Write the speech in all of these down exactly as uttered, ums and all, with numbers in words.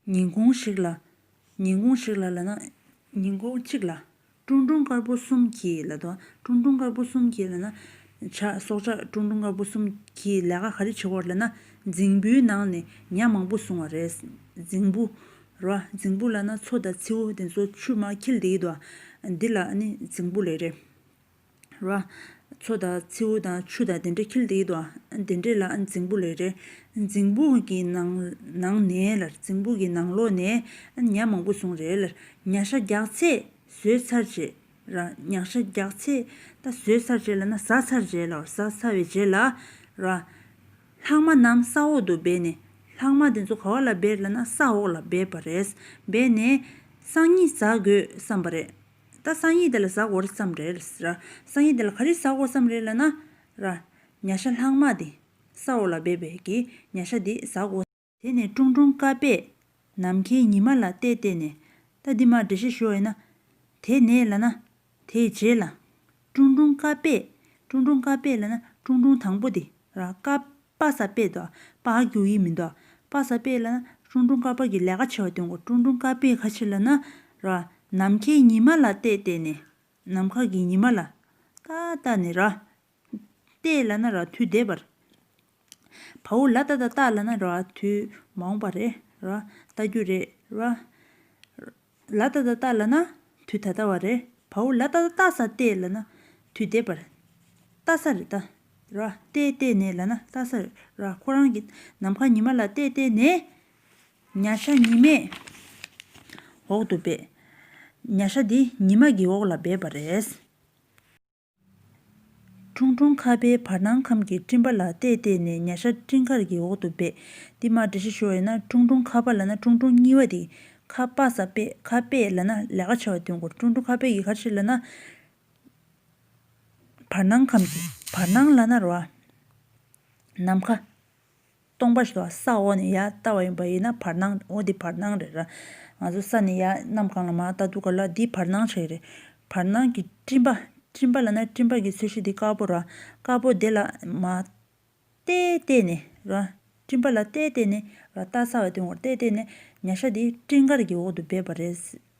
ཉིན་གུང་ཞིག་ལ། ཉིན་གུང་ཞིག་ལ་ལབ་ན། ཉིན་གུང་གཅིག་ལ། ཁྲུང་ཁྲུང་དཀར་པོ་གསུམ་གྱིས་ལབ་དང་། ཁྲུང་ཁྲུང་དཀར་པོ་གསུམ་གྱིས་ལབ་ན། ཆ་སྲོག་ཆགས་ཁྲུང་ཁྲུང་དཀར་པོ་གསུམ་གྱིས་ལས་ཀ་ག་རེ་བྱེད་ཀྱི་ཡོད་རེད་ལབ་ན། རྫིང་བུའི་ནང་ནས་ཉ་མང་པོ་བཟུང་བ་རེད། རྫིང་བུ། རེད་བ། རྫིང་བུ་ལབ་ན་མཚོ་དང་མཚེའུ་དེ་ཚོ་ཆུ་མར་འཁྱིལ་བསྡད་ཀྱི་འདུག་བ། འདི་ལ་ནི་རྫིང་བུ་ལབ་རེད། རེད་བ། མཚོ་དང་མཚེའུ་དང་ཆུ་དང་དེ་འདྲ་འཁྱིལ་བསྡད་ཀྱི་འདུག་བ། དེ་འདྲ་ལ་རྫིང་བུ་ལབ་རེད། རྫིང་བུ་གི་ནང་ནང་ནས་ལ། རྫིང་བུ་གི་ནང་ལོགས་ནས་ཉ་མང་པོ་བཟུང་རེད་ལ། ཉ་ཤ་རྒྱགས་ཚད་བཟོས་ཚར་རྗེས། ར། ཉ་ཤ་རྒྱགས་ཚད་ད་བཟོས་ཚར་རྗེས་ལབ་ན། ཟ་ཚར་རྗེས་ལ། ཟ་ཚར་བའི་རྗེས་ལ། ར། ལྷག་མ་རྣམས་ས་འོག་ཏུ་སྦས་ནས། ལྷག་མ་དེ་ཚོ་ག་བ་ལ་སྦས་ལབ་ན། ས་འོག་ལ་སྦས་པ་རེད། སྦས་ནས་སང་ཉིན་ཟ་དགོས་བསམ་པ་རེད། ད་སང་ཉིན་དེ་ལ་ཟ་དགོས་རེད་བསམ་རེད་ར། སང་ཉིན་དེ་ལ་ག་རེ་ཟ་དགོས་བསམ་རེད་ལབ་ན། ར། ཉ་ཤ་ལྷག་མ་དེ། ས་འོག་ལ་སྦས་པའི་གི་ཉ་ཤ་དེ་ཟ་དགོས། དེ་ནས་ཁྲུང་ཁྲུང་དཀར་པོས་ནམ་མཁའི་ཉི་མ་ལ་བལྟས་བལྟས་ནས། ད་འདི་མར་འགྲེལ་བཤད་ཞུ་བ་ཡིན་ན། དེ་ནས་ལབ་ན། དེའི་རྗེས་ལ། ཁྲུང་ཁྲུང་དཀར་པོས། ཁྲུང་ཁྲུང་དཀར་པོས་ལབ་ན་ཁྲུང་ཁྲུང་དང་པོ་དེ་ར། ཀ་པ་ས་པོས་དོ། པ་ཧ་གི་གུ་ཡི་མི་འདུག་པ་ས་པོས་ལབ་ན་ཁྲུང་ཁྲུང་དཀར་པོ་གིས་ལས་ཀ་བྱེད་པ་སྟོན་གོ། ཁྲུང་ཁྲུང་དཀར་པོས་ག་རེ་བྱེད་ལབ་ན། ར། ནམ་མཁའི་ཉི་མ་ལ་བལྟས་བལྟས་ནས། ནམ་མཁའ་གི་ཉི་མ་ལ་ལྟ་ལྟ་ནས་ར། བལྟས་ལབ་ན་ར། དུས་འདས་པར། བའོ་ལ་ཏ་བཏགས་ལྟ་ལབ་ན་ར། དུས་མ་འོངས་པ་རེད་ར། ལྟ་རྒྱུ་རེད་ར། ལ་ཏ་བཏགས་ལྟ་ལབ་ན་དུས་ད་ལྟ་བ་རེད། བའོ་ལ་ཏ་བཏགས་ས་བལྟས་ལབ་ན་དུས་འདས་པར། ལྟ་ས་རེད་ད། ར། བལྟས་བལྟས་ནས་ལབ་ན་ལྟ་ས་རེད་ར། ཁོ་རང་གིས་ནམ་མཁའ་ཉི་མ་ལ་བལྟས་བལྟས་ནས། ཉ་ཤ་ཉི་མའི་འོག་ཏུ་སྦས། ཉ་ཤ་དེ་ཉི་མ་གི་འོག་ལ་སྦས་པ་རེད། ཁྲུང་ཁྲུང་ཁ་པའི་བར་སྣང་ཁམས་ཀྱི་སྤྲིན་པ་ལ་བལྟས་བལྟས་ནས་ཉ་ཤ་སྤྲིན་དཀར་གྱི་འོག་ཏུ་སྦས། འདི་མར་འགྲེལ་བཤད་ཞུ་བ་ཡིན་ན། ཁྲུང་ཁྲུང་ཁ་པ་ལབ་ན་ཁྲུང་ཁྲུང་གཉིས་པ་དེ། ཁ་པ་ས་པས། ཁ་པས་ལབ་ན་ལས་ཀ་བྱེད་པ་སྟོན་གོ། ཁྲུང་ཁྲུང་ཁ་པས་ཀྱིས་ག་རེ་བྱེད་ལབ་ན། བར་སྣང་ཁམས་ཀྱི། བར་སྣང་ལབ་ན་རེད་བ། ནམ་མཁའ། སྟོང་པ་ཞིག་འདུག་བ། ས་འོག་ནས་ཡར་ལྟ་བ་ཡིན་པ་ཡིན་ན་བར་སྣང་། འོ་འདི་བར་སྣང་རེད་ར། ང་ཚོ་ས་ནས་ཡར་གནམ་གང་ལ་མར་ལྟ་དུས་སྐབས་ལ་འདི་བར་སྣང་ཆགས་ཀྱི་རེད། བར་སྣང་གི་སྤྲིན་པ། སྤྲིན་པ་ལབ་ན་སྤྲིན་པ་གི་ཚོས་གཞི་འདི་དཀར་པོ་ར། དཀར་པོ་དེ་ལ་མར་བལྟས་བལྟས་ནས་ར། སྤྲིན་པ་ལ་བལྟས་བལྟས་ནས་ར། ལྟ་ས་བ་དེ་འོར་བལྟས་བལྟས་ནས་ཉ་ཤ་དེ་སྤྲིན་དཀར་གྱི་འོག་ཏུ་སྦས་པ་རེད།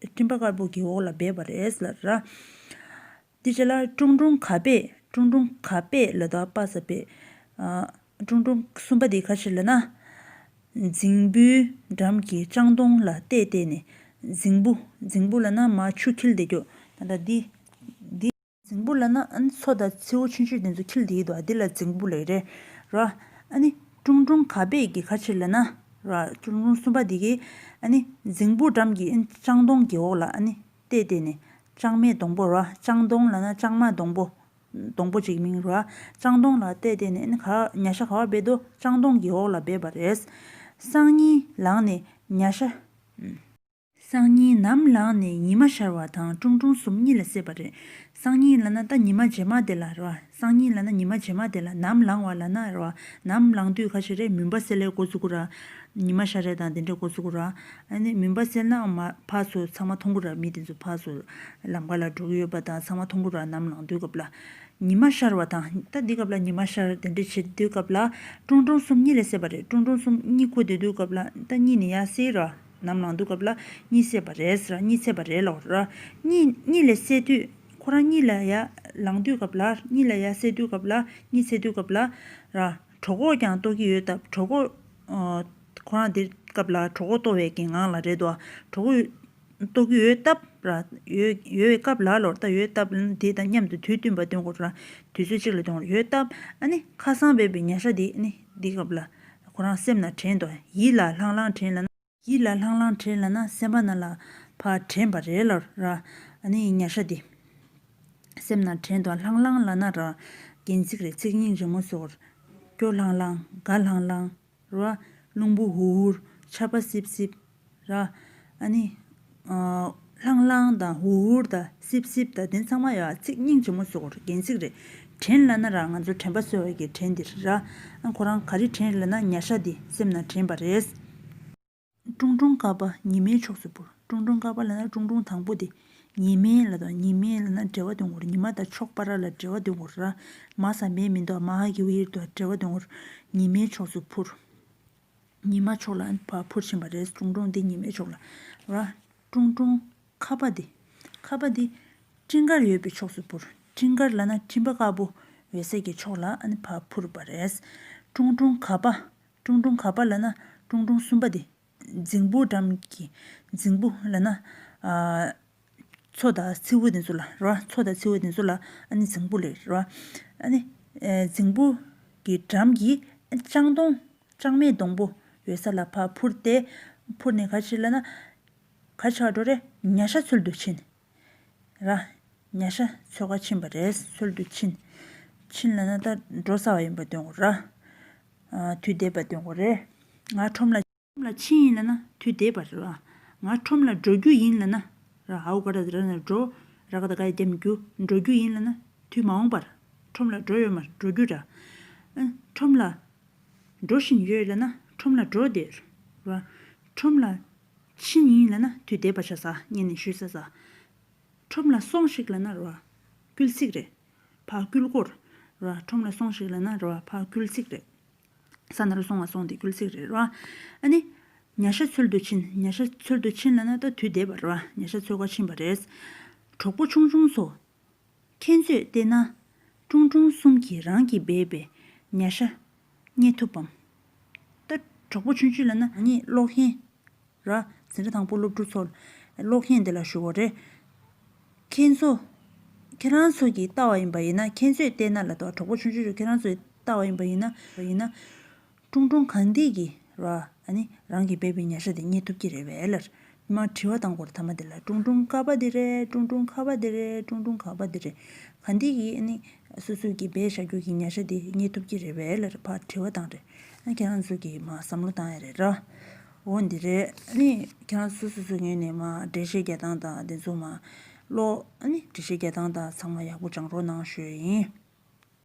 སྤྲིན་པ་དཀར་པོ་གི་འོག་ལ་སྦས་པ་རེད་ལབ་ར། དེ་རྗེས་ལ་ཁྲུང་ཁྲུང་ག་པས། ཁྲུང་ཁྲུང་ག་པས་ལབ་དུས་པ་ས་པས། ཨ། ཁྲུང་ཁྲུང་གསུམ་པ་དེ་ག་རེ་ལབ་ན། རྫིང་བུའི་འགྲམ་གྱི་ལྕང་སྡོང་ལ་བལྟས་བལྟས་ནས། རྫིང་བུ། རྫིང་བུ་ལབ་ན་མར་ཆུ་འཁྱིལ་བསྡད་རྒྱུ། ད་ལྟ་འདི། འདི། རྫིང་བུ་ལབ་ན་ཨ་ནི་མཚོ་དང་མཚེའུ་ཆུང་ཆུང་དེ་ཚོ་འཁྱིལ་བསྡད་ཀྱི་འདུག་བ། འདི་ལ་རྫིང་བུ་ལབ་རེད་ར། ཨ་ནི་ཁྲུང་ཁྲུང་ག་པས་ཀྱིས་ག་རེ་ལབ་ན་ར། ཁྲུང་ཁྲུང་གསུམ་པ་དེ་གིས་ཨ་ནི་རྫིང་བུ་འགྲམ་གྱི་ཨ་ནི་ལྕང་སྡོང་གི་འོག་ལ་ཨ་ནི་བལྟས་བལྟས་ནས། ལྕང་མའི་སྡོང་པོ་ར། ལྕང་སྡོང་ལབ་ན་ལྕང་མ་སྡོང་པོ། སྡོང་པོ་ཅིག་མིང་ར། ལྕང་སྡོང་ལ་བལྟས་བལྟས་ནས་ཨ་ནི་ག། ཉ་ཤ་ག་པར་སྦས་འདུག་ལྕང་སྡོང་གི་འོག་ལ་སྦས་པ་རེད། སང་ཉིན་ལངས་ནས་ཉ་ཤ། སང་ཉིན་ནམ་ལངས་ནས་ཉི་མ་ཤར་བ་དང་ཁྲུང་ཁྲུང་གསུམ་གཉིད་ལ་སད་པ་རེད། སང་ཉིན་ལབ་ན་ད་ཉི་མ་རྗེས་མ་དེ་ལ་རེད་བ། སང་ཉིན་ལབ་ན་ཉི་མ་རྗེས་མ་དེ་ལ། ནམ་ལངས་པ་ལབ་ན་རེད་བ། ནམ་ལངས་དུས་ག་རེ་བྱེད་རེད། མུན་པ་སེལ་ལས་འགོ་བཙུགས་ཀྱི་ར། ཉི་མ་ཤར་རེས་དང་དེ་འདྲས་འགོ་བཙུགས་ཀྱི་ར། ཨ་ནི་མུན་པ་སེལ་ནའང་མ་ཕར་ཚུར་ཚང་མ་མཐོང་གི་ར། མི་དེ་ཚོ་ཕར་ཚུར་ལམ་ཁ་ལ་འགྲོ་གི་ཡོད་པ་དང་ཚང་མ་མཐོང་གི་ར། ནམ་ལངས་དུས་སྐབས་ལ། ཉི་མ་ཤར་བ་དང་། ད་འདི་སྐབས་ལ་ཉི་མ་ཤར་དེ་འདྲས་བྱེད་དུས་སྐབས་ལ་ཁྲུང་ཁྲུང་གསུམ་གཉིད་ལས་སད་པ་རེད། ཁྲུང་ཁྲུང་གསུམ་གཉིད་ཁུག་བསྡད་དུས་སྐབས་ལ་ད་གཉིད་ནས་ཡར་སད་ར། ནམ་ལངས་དུས་སྐབས་ལ་གཉིད་སད་པ་རེད་ཟེར། གཉིད་སད་པ་རེད་ལབ་ར། གཉིད། གཉིད་ལས་སད་དུས། ཁོ་རང་གཉིད་ལ་ཡར་ལངས་དུས་སྐབས་ལ། གཉིད་ལ་ཡར་སད་དུས་སྐབས་ལ། གཉིད་སད་དུས་སྐབས་ལ་ར། གྲོད་ཁོག་ཀྱང་ལྟོགས་ཀྱི་ཡོད་སྟབས། གྲོད་ཁོག་ཨ། ཁོ་རང་དེ་སྐབས་ལ་གྲོད་ཁོག་ལྟོགས་པའི་གི་ངང་ལ་རེད་དོ། གྲོད་ཁོག་ལྟོགས་ཀྱི་ཡོད་སྟབས་ར། ཡོད། ཡོད་པའི་སྐབས་ལ་ལོར། ད་ཡོད་སྟབས་ལ་དེ་དང་མཉམ་དུ་དུས་བསྟུན་པ་སྟོན་དགོས་ར། དུས་ཚོད་གཅིག་ལ་སྟོན་དགོས་ཡོད་སྟབས། ཨ་ནི་ཁ་སང་སྦས་པའི་ཉ་ཤ་དེ་ཨ་ནི་འདི་སྐབས་ལ་ཁོ་རང་སེམས་ནང་དྲན་དོ། ཡིད་ལ་ལྷང་ལྷང་དྲན་ལབ་ན། ཡིད་ལ་ལྷང་ལྷང་དྲན་ལབ་ན་སེམས་པ་ནང་ལ་ཕར་དྲན་པ་རེད་ལབ་ར། ཨ་ནི་ཉ་ཤ་དེ་སེམས་ནང་དྲན་དོ། ལྷང་ལྷང་ལབ་ན་ར། རྒྱན་ཚིག་རེད། ཚིག་སྙིང་རྗེ་མོ་བཟོ་དགོས། སྐྱོ་ལྷང་ལྷང་། དགའ་ལྷང་ལྷང་། རེད་བ། རླུང་བུ་ཧུར་ཧུར། ཆར་པ་སིབ་སིབ། ར། ཨ་ནི། ཨ། ལྷང་ལྷང་དང་ཧུར་ཧུར་དང་སིབ་སིབ་དང་དེ་ཚང་མ་ཡ་ཚིག་སྙིང་རྗེ་མོ་བཟོ་དགོས་རེད། རྒྱན་ཚིག་རེད། དྲན་ལབ་ན་ར་ང་ཚོ་དྲན་པ་གསོ་བའི་གི་དྲན་འདི་རེད་ར། ཨ། ཁོ་རང་ག་རེ་དྲན་ལབ་ན་ཉ་ཤ་འདི་སེམས་ནང་དྲན་པ་རེད། ཁྲུང་ཁྲུང་དཀར་པོ་ཉི་མའི་ཕྱོགས་སུ་འཕུར། ཁྲུང་ཁྲུང་དཀར་པོ་ལབ་ན་ཁྲུང་ཁྲུང་དང་པོ་དེ། ཉི་མའི་ལབ་དང་། ཉི་མའི་ལབ་ན་འབྲེལ་བ་འདོན་དགོས་རེད། ཉི་མ་དང་ཕྱོགས་བར་ལ་འབྲེལ་བ་འདོན་དགོས་རེད་ར། མ་ས་མེ་མི་འདུག་མ་ཧ་གི་གུ་ཡིར་འདུག་འབྲེལ་བ་འདོན་དགོས་རེད། ཉི་མའི་ཕྱོགས་སུ་འཕུར། ཉི་མ་ཕྱོགས་ལ་ཕར་འཕུར་ཕྱིན་པ་རེད། ཀྲུང་ཀྲུང་འདི་ཉི་མའི་ཕྱོགས་ལ་ར། ཀྲུང་ཀྲུང་ཁ་པ་འདི། ཁ་པ་འདི་སྤྲིན་དཀར་ཡོད་པའི་ཕྱོགས་སུ་འཕུར། སྤྲིན་དཀར་ལབ་ན་སྤྲིན་པ་དཀར་པོ་ཡོད་སའི་གི་ཕྱོགས་ལ་ཨ་ནི་ཕར་འཕུར་བ་རེད། ཀྲུང་ཀྲུང་ག་པ། ཀྲུང་ཀྲུང་ག་པ་ལབ་ན་ཀྲུང་ཀྲུང་གསུམ་པ་འདི། རྫིང་བུ་འགྲམ་གྱི། རྫིང་བུ་ལབ་ན། ཨ། མཚོ་དང་མཚེའུ་དེ་ཚོ་ལ་རེད་བ། མཚོ་དང་མཚེའུ་དེ་ཚོ་ལ་ཨ་ནི་རྫིང་བུ་ལབ་རེད་བ། ཨ་ནི། ཨེ། རྫིང་བུ་གི་འགྲམ་གྱི་ལྕང་སྡོང་། ལྕང་མའི་སྡོང་པོ་ཡོད་ས་ལ་ཕར་འཕུར་ཏེ། འཕུར་ནས་ག་རེ་བྱེད་ལབ་ན། ག་རེ་བྱེད་འགྲོ་རེད། ཉ་ཤ་འཚོལ་དུ་ཕྱིན། ར། ཉ་ཤ་འཚོལ་ག་ཕྱིན་པ་རེད། འཚོལ་དུ་ཕྱིན། ཕྱིན་ལབ་ན་ད་འགྲོ་ས་བ་ཡིན་པ་སྟོན་དགོས་ར། ཨ། དུས་འདས་པ་སྟོན་དགོས་རེད། ང་ཁྲོམ་ལ། ཁྲོམ་ལ་ཕྱིན་ཡིན་ལབ་ན་དུས་འདས་པ་རེད་བ། ང་ཁྲོམ་ལ་འགྲོ་རྒྱུ་ཡིན་ལབ་ན། ར། ཧའོ་ག་ར་ར་ན་འགྲོ། ར་ག་ད་ག་ཡ་རྒྱ་མི་རྒྱུ། འགྲོ་རྒྱུ་ཡིན་ལབ་ན་དུས་མ་འོངས་པར། ཁྲོམ་ལ་འགྲོ་ཡོད་མ་རེད། འགྲོ་རྒྱུ་ར། ཨ། ཁྲོམ་ལ་འགྲོ་བཞིན་ཡོད་ལབ་ན་ཁྲོམ་ལ་འགྲོ་བསྡད་ར། ཁྲོམ་ལ་ཕྱིན་ཡིན་ལབ་ན་དུས་འདས་པ་ཆགས་ས། སྔོན་ནས་ཞུས་ས་ས། ཁྲོམ་ལ་སོང་ཞིག་ལབ་ན་ར། སྐུལ་ཚིག་རེད། ཕར་སྐུལ་སྐོར་ར། ཁྲོམ་ལ་སོང་ཞིག་ལབ་ན་ར། ཕར་སྐུལ་ཚིག་རེད། ས་ན་རུ་སོང་བ་སོང་དེ་སྐུལ་ཚིག་རེད་ར། ཨ་ནི། ཉ་ཤ་འཚོལ་དུ་ཕྱིན། ཉ་ཤ་འཚོལ་དུ་ཕྱིན་ལབ་ན་ད་དུས་འདས་པ་ར། ཉ་ཤ་འཚོལ་ག་ཕྱིན་པ་རེད། གྲོགས་པོ་ཆུང་ཆུང་ཚོ། ཁྱེད་ཚོས་བལྟས་ན། ཀྲུང་ཀྲུང་གསུམ་གྱིས་རང་གིས་སྦས་པའི་ཉ་ཤ་རྙེད་ཐུབ་བམ། ད་གྲོགས་པོ་ཆུང་ཆུང་ལབ་ན་ང་གཉིས་ཀློག་མཁན། ར། འཛིན་གྲྭ་དང་པོ་སློབ་ཕྲུག་ཚོ། ཀློག་མཁན་དེ་ལ་ཞུ་དགོས་རེད། ཁྱེད་ཚོ། ཁྱེད་རང་ཚོ་གིས་ལྟ་བ་ཡིན་པ་ཡིན་ན། ཁྱེད་ཚོས་བལྟས་ན་ལབ་དང་། གྲོགས་པོ་ཆུང་ཆུང་ཚོ་ཁྱེད་རང་ཚོས་ལྟ་བ་ཡིན་པ་ཡིན་ན། ཡིན་ན། ཀྲུང་ཀྲུང་གང་འདི་གིས་ར། ཨ་ནི་རང་གིས་སྦས་པའི་ཉ་ཤ་དེ་རྙེད་ཐུབ་ཀྱི་རེད་པས་ལབ། མར་དྲི་བ་བཏང་དགོས་རེད། ཐ་མ་དེ་ལ། ཀྲུང་ཀྲུང་ག་པ་འདི་རེད། ཀྲུང་ཀྲུང་ག་པ་འདི་རེད། ཀྲུང་ཀྲུང་ག་པ་འདི་རེད། གང་འདི་གིས་ཨ་ནི་སོ་སོ་གིས་སྦས་བཞག་རྒྱུ་གི་ཉ་ཤ་དེ་རྙེད་ཐུབ་ཀྱི་རེད་པས་ལབ། ཕར་དྲི་བ་བཏང་རེད། ཨ། ཁྱེད་རང་ཚོ་གིས་མར་བསམ་བློ་བཏང་ཡ་རེད་ར། འོ་འདི་རེད། ཨ་ནི་ཁྱེད་རང་སོ་སོ་སོ་ངོས་ནས་མར་འགྲེལ་བཤད་རྒྱག་སྟངས་དང་དེ་ཚོ་མར་ཀློག་ཨ་ནི་འགྲེལ་བཤད་རྒྱག་སྟངས་དང་ཚང་མ་ཡག་པོ་སྦྱང་རོགས་གནང་ཞུ་ཡ་ཡིན།